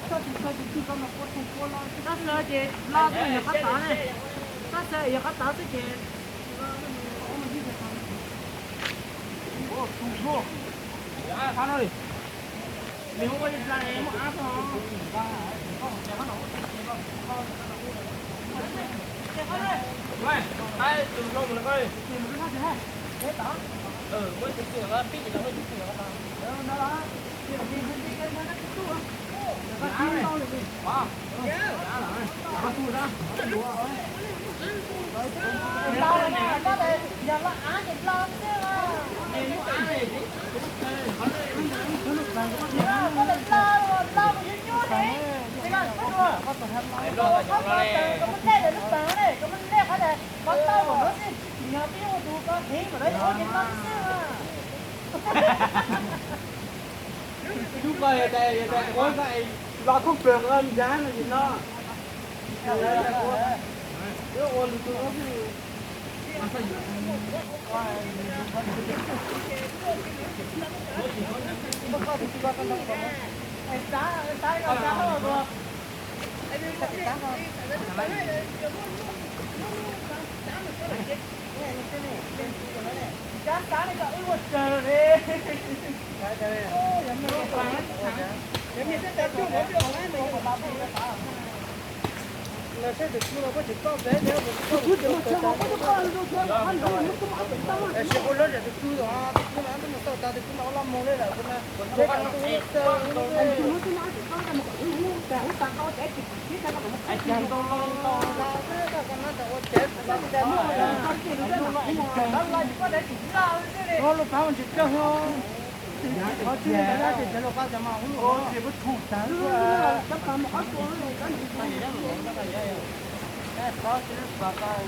Tab sis ces laj xwb yog qab tav ne, tab sis yog qab tav xwb ces Lub ko yog tias, yog tias ua los thoob plaws qhov ncab no ces no. Ua lwm tus no xwb. Lub pab ntsis kawg, qhov tsis li ntawd ces cov lus qab cov mas ub, lub pab mus qab tua.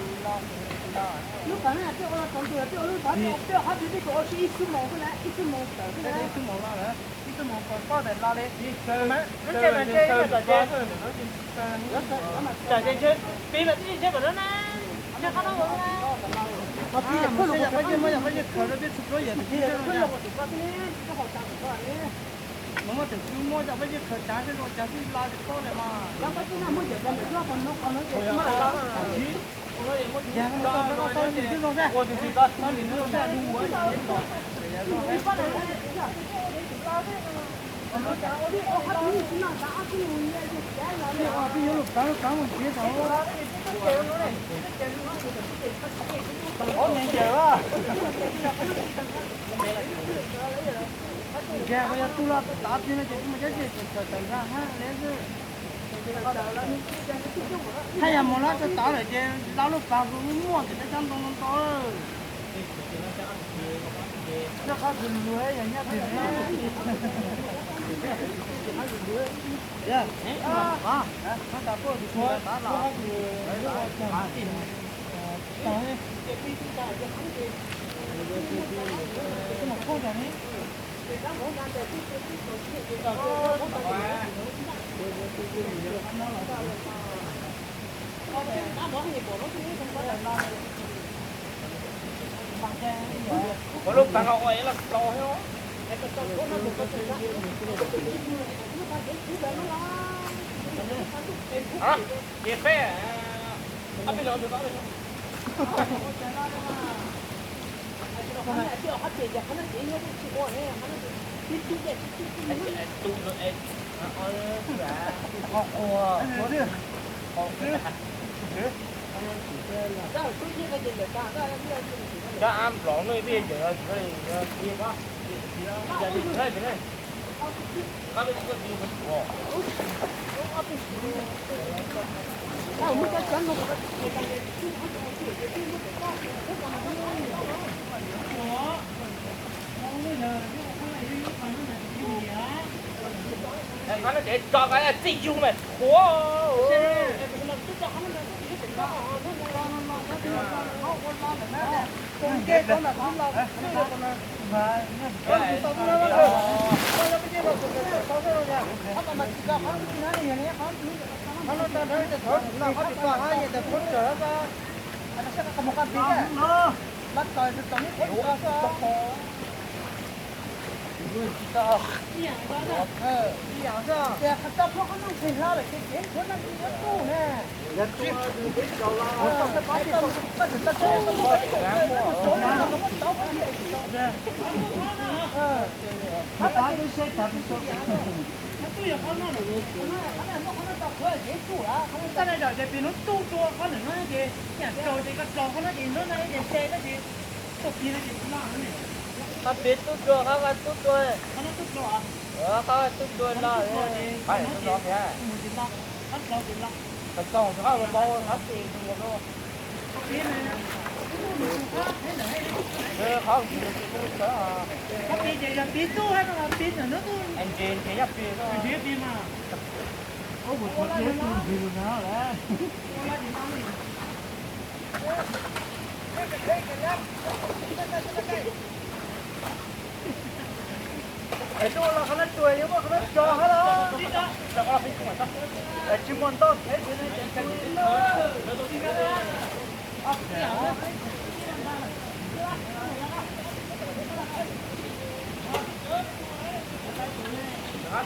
Lub pab no twb ua los xav ntws twb ua lub pab, twb ua qhov twg twb ua ib xuab moos xwb na, ib xuab moos tawm xwb na, ib xuab moos los lawm, ib xuab moos pom poj tawm los li. Ntshe mas ntshe tom ces, tom ces ntshe pib mas twb ntshe kom no na. Ntshe qab no los na. Muaj yam pab yeej khaws rau peb tsis pluav yam twg. Nws muaj tseem twb muab cov pab yeej khaws cav seb zoo cav xij la tsis paub li mas. Yog no tau tau li twb zoo seb. Twb yuav lub plawv lub plawv mus nrhiav tau. Ob neeg ncaws. Ncaws ko yog tu los tav plig no ces kuv mus cab ces tawm tawm ntag hab li xwb. Haj yam mus lawm txog tav lawm ces lawv lub plawv hu muaj ces peb cab ntoo ntoo ntau. Lub qab tus luag yog nyab twg ne? Ua lub pab no ua ib los tau thiab. Ces peb, Ab nplov no peb yawg, qhov no ces tso qhov txij yug mas thuav. Txaj na zom ces pim hnub tuj dua qhov ntawm no ces yam tsaus ces koj tsaus qhov no ces hnub no ces nte koj ces tuaj pig no ces loj ne. Qhov pig tub dua, qhov vaj tub dua, qhov no tub dua, qhov vaj tub dua loj, qhov mus ces loj, qhov tsaus ces loj. Qhov tsaus ces qhov mus npau qhov ces tus no. Qhov pig ces yog pig tub hab no, pig ntawm no tub. Ntses ntses nyob pig, ntses pig mas. Es tuaj los qhov no tsuas yuav muaj qhov no tso hab los. Es tsis muaj ntoj peb tsis ne ces tsuas li no. Hab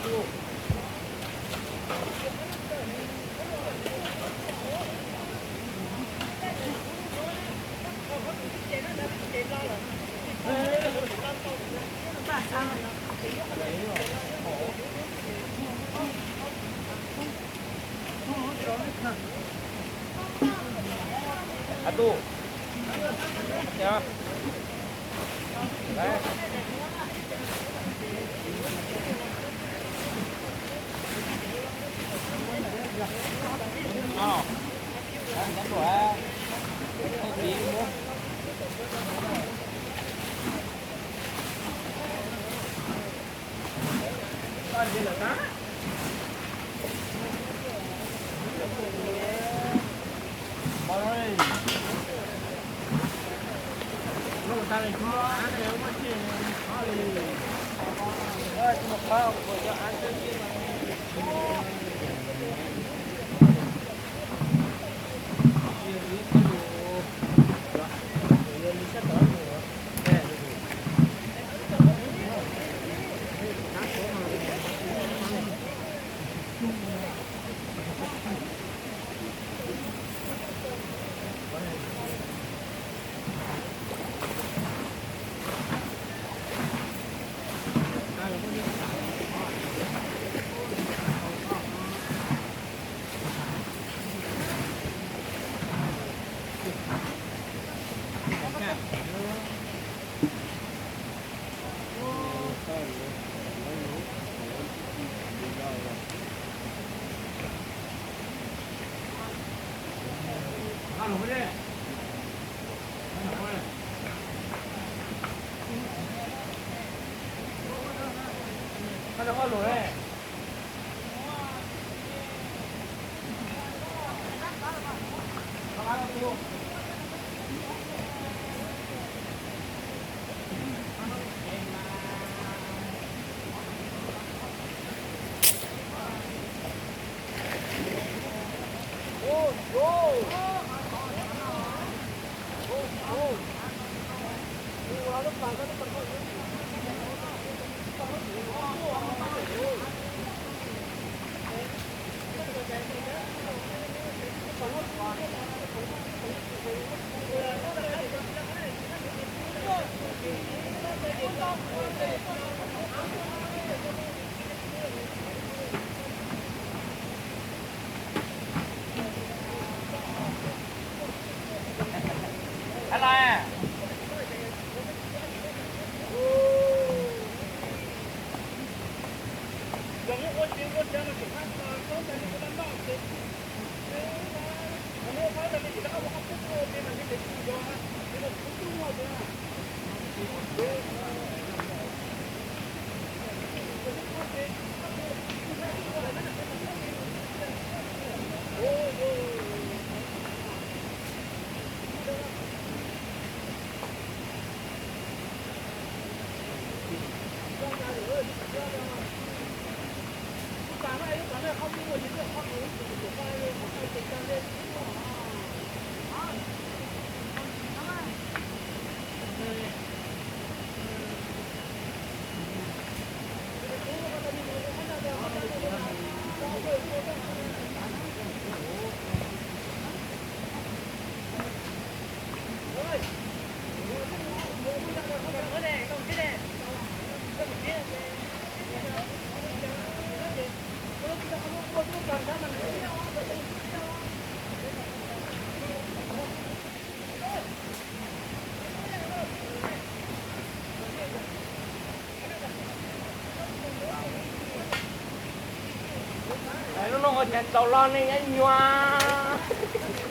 tub. Lub no ua cas txaus los ne nyob nyuag.